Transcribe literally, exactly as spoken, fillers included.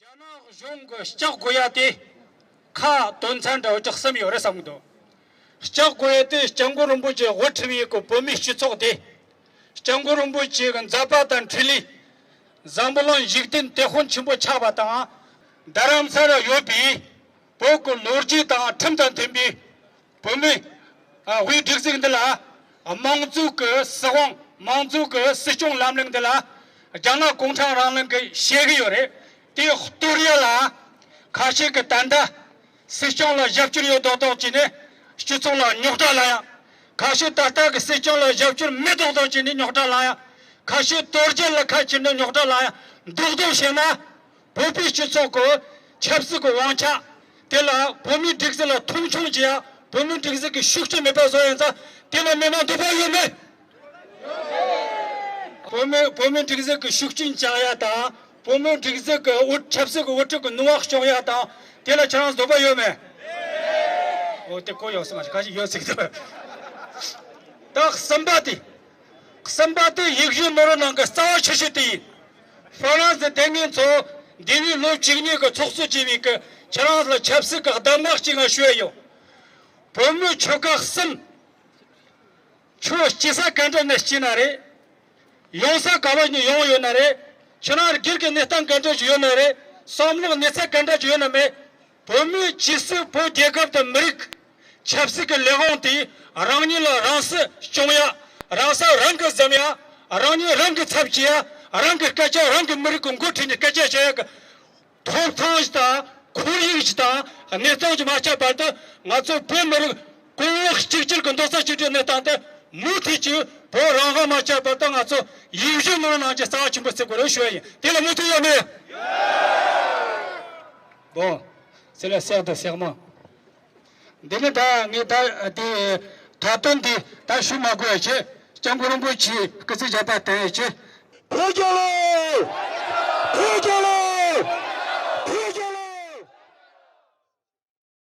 རྒྱ་ནག་གཞུང་གི་སྐྲག་དགོས་ཡ་དེ་ཁ་དོན་ཚན་འདྲ་བོ་ཅིག་གསུམ་ཡོད་རེད་བསམ་གི་འདུག་སྐྲག་དགོས་ཡ་དེ་སྐྱབས་མགོན་རིན་པོ་ཆེ་དབུ་ཁྲིད་པའི་གི་བོད་མིའི་སྤྱི་ཚོགས་དེ། སྐྱབས་མགོན་རིན་པོ་ཆེ་གི་མཛད་པ་དང་འཕྲིན་ལས། འཛམ་བུ་གླིང་འཇིག་རྟེན་དེད་དཔོན་ཆེན་པོ་ཆགས་པ་དང་། རྡ་རམ་ས་ལ་ཡོད་པའི་བོད་ཀྱི་ལོ་རྒྱུས་དང་ཁྲིམས་དང་མཐུན་པའི་བོད་མི་དབུས་སྒྲིག་འཛུགས་འདི་ལ། དམངས་གཙོའི་གི་སྲིད་དབང་། དམངས་གཙོའི་གི་སྲིད་སྐྱོང་ལམ་ལུགས་འདི་ལ་རྒྱ་ནག་གུང་ཁྲན་རིང་ལུགས་ཀྱིས་བཤད་གི་ཡོད་རེད། དེ་གཏོར་ཡ་ལ་ཁ་ཤས་ཀྱིས་ད་ལྟ་སྲིད་སྐྱོང་ལ་རྒྱབ་སྐྱོར་ཡོད་མདོག་མདོག་བྱས་ནས་སྤྱི་ཚོགས་ལ་རྙོག་དྲ་ལ་ཡང་། ཁ་ཤས་ད་ལྟ་གི་སྲིད་སྐྱོང་ལ་རྒྱབ་སྐྱོར་མེད་མདོག་མདོག་བྱས་ནས་རྙོག་དྲ་ལ་ཡང་། ཁ་ཤས་གཏོར་རྒྱུ་ལ་ཁ་ཕྱིར་ནས་རྙོག་དྲ་ལ་ཡང་མདོག་མདོག་བྱས་ན། བོད་པའི་སྤྱི་ཚོགས་ཀྱི་ཆབ་སྲིད་ཀྱི་དབང་ཆ་དེ་ལ་བོད་མིའི་སྒྲིག་འཛུགས་ལ་མཐོང་ཆུང་བྱེད་ཡ། བོད་མིའི་སྒྲིག་འཛུགས་ཀྱི་ཤུགས་རྐྱེན་མེད་པ་བཟོ་ཡ་ཡིན་ཙང་། དེ་ལ་མི་མང་འདོད་པ་ཡོད་མེད། བོད་མི་བོད་མིའི་སྒྲིག་འཛུགས་ཀྱི་ཤུགས་རྐྱེན་བཅག་ཡ་དང་། བོད་མིའི་སྒྲིག་འཛུགས་ཀྱི་དབུ་ཆབ་སྲིད་ཀྱི་དབུ་ཁྲིད་ཀྱི་ནུས་པ་གཅོག་ཡ་དང་། དེ་ལ་ཁྱེད་རང་འདོད་པ་ཡོད་མེད། འོ་དེ་གོ་ཡོད་སྲིད་མ་རེད། ཁ་ཤས་ཡོད་སྲིད་ཀྱི་འདུག་ད་གསུམ་པ་དེ། གསུམ་པ་དེ་ཡིད་བཞིན་ནོར་བུ་ནང་གི་རྩ་བ་ཆེ་ཤོས་དེ་ཡིན། ཧྥ་རན་སི་དེ་ངེད་ཚོ་འདས་པའི་ལོ་བཅུ་གཉིས་ཀྱི་ཚོགས་གཙོ་བྱས་པའི་གི་ཁྱེད་རང་ལ་ཆབ་སྲིད་ཀྱི་གདམས་ངག་ཅིག་ང་ཞུ་ཡ་ཡོད། བོད་མི་ཆོལ་ཁ་གསུམ། ཁྱོད་སྐྱེ་ས་ག་འདྲ་ནས་སྐྱེས་ན་རེད། ཡོང་ས་ག་བ་ནས་ཡོང་ཡོད་ན་རེད། ཁྱེད་རང་སྒེར་གྱི་གནས་སྟངས་ག་འདྲ་ཞིག་ཡོད་ན་རེད། བསམ་བློ་གནས་ཚད་ག་འདྲ་ཞིག་ཡོད་ན་མེད། བོད་མི་ཇི་སྲིད་བོད་རྒྱལ་ཁབ་དང་མི་རིགས་ཆབ་སྲིད་ཀྱི་ལས་དབང་དེ་རང་ཉིད་ལ་རང་སྲིད་སྐྱོང་ཡ། རང་ས་རང་གིས་འཛིན་ཡ། རང་ཉིད་རང་གི་ཚབ་བྱེད་ཡ། རང་གི་སྐད་ཆ་རང་གི་མི་རིགས་ཀྱི་འགོ་ཁྲིད་ནས་སྐད་ཆ་བཤད་ཡ་གི་ཐོབ་ཐང་ཞིག་དང་ཁོར་ཡུག་ཞིག་དང་གནས་སྟངས་ཞིག་མ་ཆགས་བར་དུ། ང་ཚོ་བོད་མི་རིགས་གོང་འོག་གཅིག་གྱུར་གྱི་མདོག་ས་གཅིག་སྒྲིལ་གནས་སྟངས་དེ་མུ་མཐུད་ཀྱིས་བོད་རང་དབང་མ་ཆགས་བར་དུ་ང་ཚོ་ཡིད་བཞིན་ནོར་བུ་ནང་གི་རྩ་བ་ཆེན་པོ་བརྩི་དགོས་རེད་ཞུ་ཡ་ཡིན། དེ་ལ་མུ་མཐུད་ཡོད་མེད། བོ། སེ་ལ་སེག་དང་སེག་མ། འདི་ནི་ད་ངས་ད་དེ་ད་དོན་འདི་ད་ཞུ་མ་དགོས་ཡ་བྱས། སྐྱབས་མགོན་རིན་པོ་ཆེ་སྐུ་ཚེ་ཞབས་པད་བརྟན་ཡ་བྱས། བོད་རྒྱལ་ལོ། བོད་རྒྱལ།